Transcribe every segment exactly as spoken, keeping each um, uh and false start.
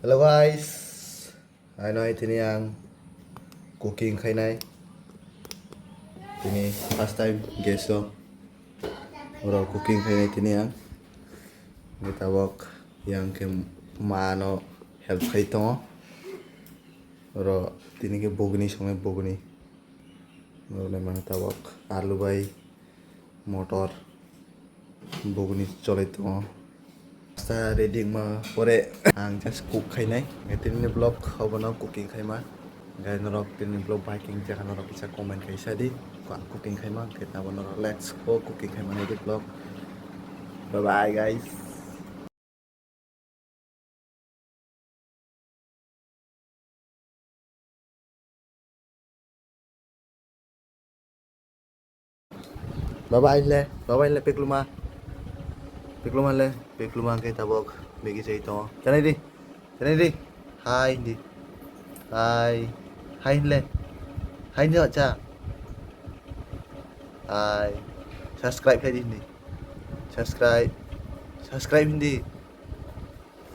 Hello guys, ano hai tini ang cooking khainai. Tini first time gas o oro cooking khainai tini ang. Ngi tabok yang khe ma no help khai tongo. Oro tini khe buguni songnai buguni. Oro le mano tabok alu bai motor buguni cholai tongo. Pasta ready wngma pore ang just cook khainai. Hingke tini vlog obono cooking khaima. Hingke norok tini vlog bai khe wngjakha norok kisa comment khaisa di. Ko ang cooking khaima hingke abo norok let's go cooking khaima nai di vlog. Bye bye guys. Baba aile, baba aile pekluma. Pekluma le, pekluma hingke tabok begi chai tongo. Chanai di, chanai di. Hai di. Hai. Hai le. Hai di cha. Hai. Subscribe khai di ni. Subscribe. Subscribe hindi.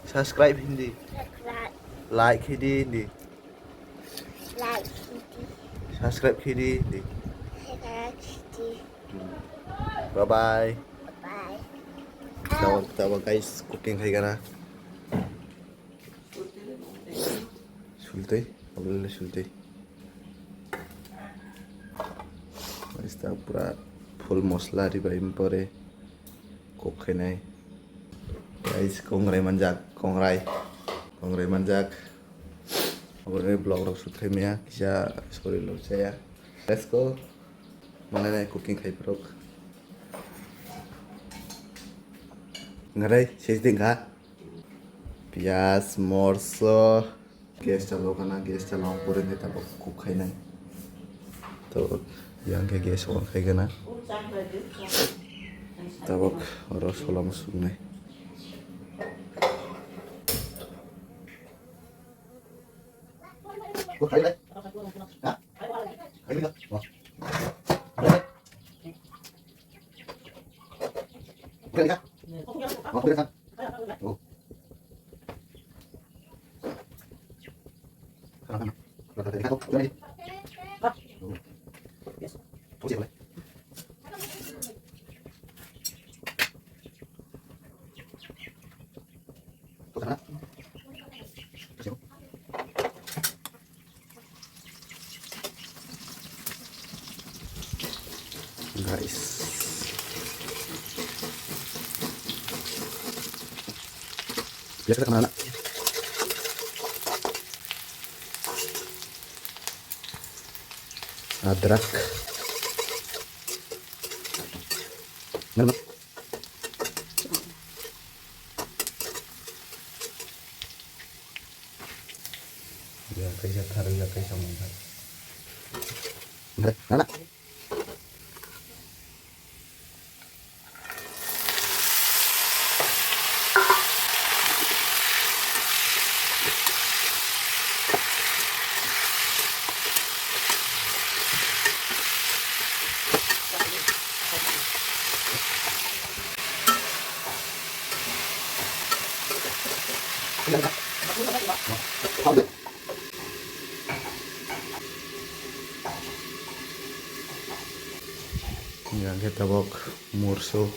Subscribe hindi. Subscribe. Like hindi hindi. Like hindi. Subscribe hindi hindi. Subscribe hindi. Bye bye. Bye bye. Tawa, tawa guys, cooking khai gana. Sultwi, already sultwi. Guys, ta pura full mosla ribai pore cook khainai. Guys, kongrai manjak, kongrai. Kongrai manjak. Aboni vlog rok shoot khaimaya, kisa sorry lo chaya. Let's go. Manai nai cooking khai phrok. Ngarai, ses din kha. Piyaj, morso. Gas chalo kana, gas chalo ang pore khe tabok cook khainai. To yang khe gas on khai gana. Tabok oro solam suknai. Guys. Biasa kenal anak. Adrak. Ngerti? Ya, kaisa thar, ya, kaisa mungkar. Ngerti? Nana. Yang khe tabok murso.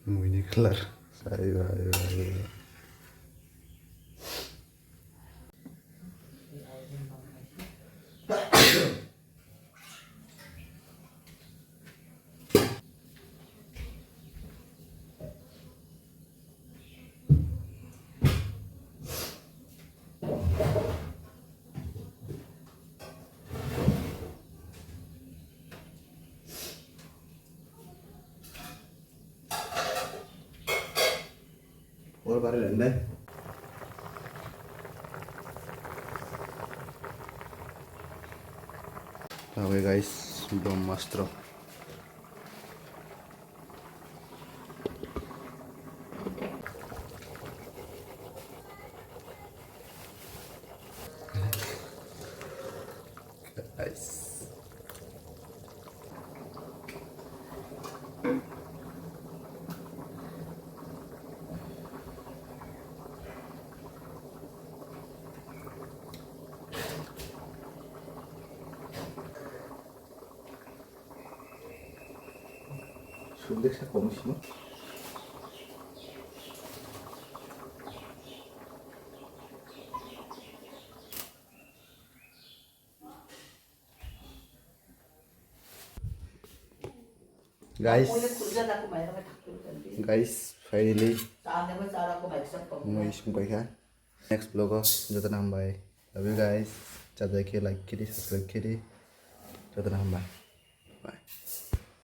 Muini colour. Sai bai bai. Bor bare lende. Tabe guys, Brahmastra. Guys. Sundek sa komo simo. Guys, guys, finally, mui sungpai kha. Next vlog o jotono hambai. Love you guys. Chajak khe like khe di, subscribe khe di. Jotono hambai. Bye.